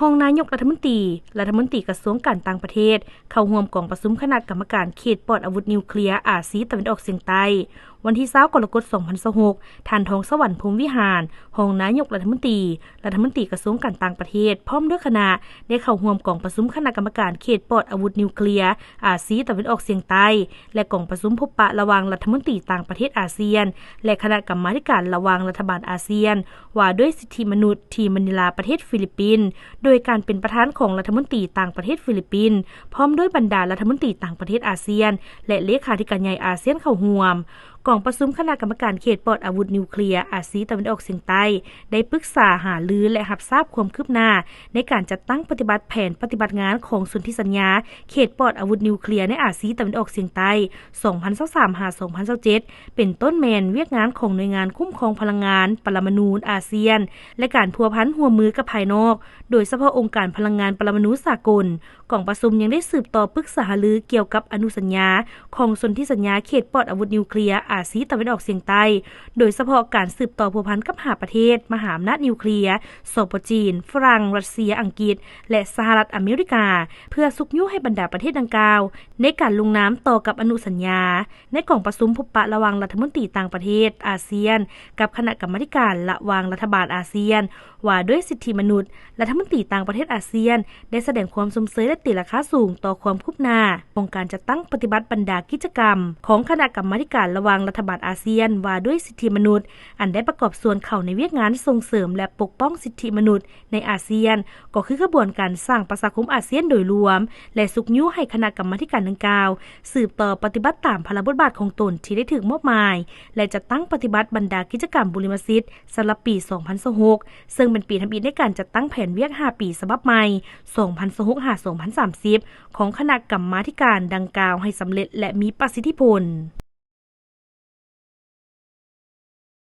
ຮອງນາຍົກລັດຖະມົນຕີ, ລັດຖະມົນຕີກະຊວງການຕ່າງປະເທດ ເຂົ້າຮ່ວມກອງປະຊຸມຄະນະກຳມະການເຂດປອດອາວຸດນິວເຄລຍອາຊີຕາເວັນອອກສຽງໃຕ້ ວັນທີຊາວ ກໍລະກົດ ສອງພັນຊາວຫົກ, ທ່ານ ທອງສະຫວັນ ພົມວິຫານ ຮອງນາຍົກລັດຖະມົນຕີ, ລັດຖະມົນຕີກະຊວງການຕ່າງປະເທດ ພ້ອມດ້ວຍຄະນະ ໄດ້ເຂົ້າຮ່ວມກອງປະຊຸມຄະນະກຳມະການເຂດປອດອາວຸດນິວເຄລຍອາຊີຕາເວັນອອກສຽງໃຕ້ ແລະ ກອງປະຊຸມພົບປະລະຫວ່າງລັດຖະມົນຕີຕ່າງປະເທດອາຊຽນ ແລະ ຄະນະກຳມາທິການລະຫວ່າງລັດຖະບານອາຊຽນ ວ່າດ້ວຍສິດທິມະນຸດທີ່ມະນີລາ ປະເທດຟີລິບປິນ ໂດຍການເປັນປະທານຂອງລັດຖະມົນຕີຕ່າງປະເທດຟີລິບປິນ ພ້ອມດ້ວຍບັນດາລັດຖະມົນຕີຕ່າງປະເທດອາຊຽນ ແລະ ເລຂາທິການໃຫຍ່ອາຊຽນເຂົ້າຮ່ວມ. ກອງປະຊຸມຄະນະກຳມະການເຂດປອດອາວຸດນິວເຄລຍອາຊີຕາເວັນອອກສຽງໃຕ້ ໄດ້ປຶກສາຫາລື ແລະ ຮັບຊາບຄວາມຄືບໜ້າໃນການຈັດຕັ້ງປະຕິບັດແຜນປະຕິບັດງານຂອງສົນທິສັນຍາເຂດປອດອາວຸດນິວເຄລຍໃນອາຊີຕາເວັນອອກສຽງໃຕ້ ສອງພັນຊາວສາມ ຫາ ສອງພັນຊາວເຈັດ ເປັນຕົ້ນແມ່ນວຽກງານຂອງໜ່ວຍງານຄຸ້ມຄອງພະລັງງານປະລະມະນູອາຊຽນ ແລະ ການພົວພັນຮ່ວມມືກັບພາຍນອກ ໂດຍສະເພາະອົງການພະລັງງານປະລະມະນູສາກົນ. ກອງປະຊຸມຍັງໄດ້ສືບຕໍ່ປຶກສາຫາລືກ່ຽວກັບອະນຸສັນຍາຂອງສົນທິສັນຍາເຂດປອດອາວຸດນິວເຄລຍອາຊີຕາເວັນອອກສຽງໃຕ້ ໂດຍສະເພາະການສືບຕໍ່ພົວພັນກັບຫ້າປະເທດມະຫາອຳນາດນິວເຄລຍ ສປ ຈີນ, ຝຣັ່ງ, ຣັດເຊຍ, ອັງກິດ ແລະ ສະຫະລັດອາເມລິກາ ເພື່ອຊຸກຍູ້ໃຫ້ບັນດາປະເທດດັ່ງກ່າວ ໃນການລົງນາມຕໍ່ກັບອະນຸສັນຍາ. ໃນກອງປະຊຸມພົບປະລະຫວ່າງລັດຖະມົນຕີຕ່າງປະເທດອາຊຽນ ກັບຄະນະກຳມາທິການລະຫວ່າງລັດຖະບານອາຊຽນ ວ່າດ້ວຍສິດທິມະນຸດ, ລັດຖະມົນຕີຕ່າງປະເທດອາຊຽນ ໄດ້ສະແດງຄວາມຊົມເຊີຍ ແລະ ຕີລາຄາສູງຕໍ່ຄວາມຄືບໜ້າຂອງການຈັດຕັ້ງປະຕິບັດບັນດາກິດຈະກຳຂອງຄະນະກຳມາທິການລະຫວ່າງລັດຖະບານອາຊຽນ ວ່າດ້ວຍສິດທິມະນຸດ ອັນໄດ້ປະກອບສ່ວນເຂົ້າໃນວຽກງານສົ່ງເສີມ ແລະ ປົກປ້ອງສິດທິມະນຸດໃນອາຊຽນ ກໍຄືຂະບວນການສ້າງປະຊາຄົມອາຊຽນໂດຍລວມ ແລະ ຊຸກຍູ້ໃຫ້ຄະນະກຳມາທິການດັ່ງກ່າວ ສືບຕໍ່ປະຕິບັດຕາມພາລະບົດບາດຂອງຕົນທີ່ໄດ້ຖືກມອບໝາຍ ແລະ ຈັດຕັ້ງປະຕິບັດບັນດາກິດຈະກຳບຸລິມະສິດສຳລັບປີສອງພັນຊາວຫົກ ເຊິ່ງເປັນປີທຳອິດໃນການຈັດຕັ້ງແຜນວຽກຫ້າປີສະບັບໃໝ່ ສອງພັນຊາວຫົກ ຫາ ສອງພັນສາມສິບ ຂອງຄະນະກຳມາທິການດັ່ງກ່າວໃຫ້ສຳເລັດ ແລະ ມີປະສິດທິຜົນ.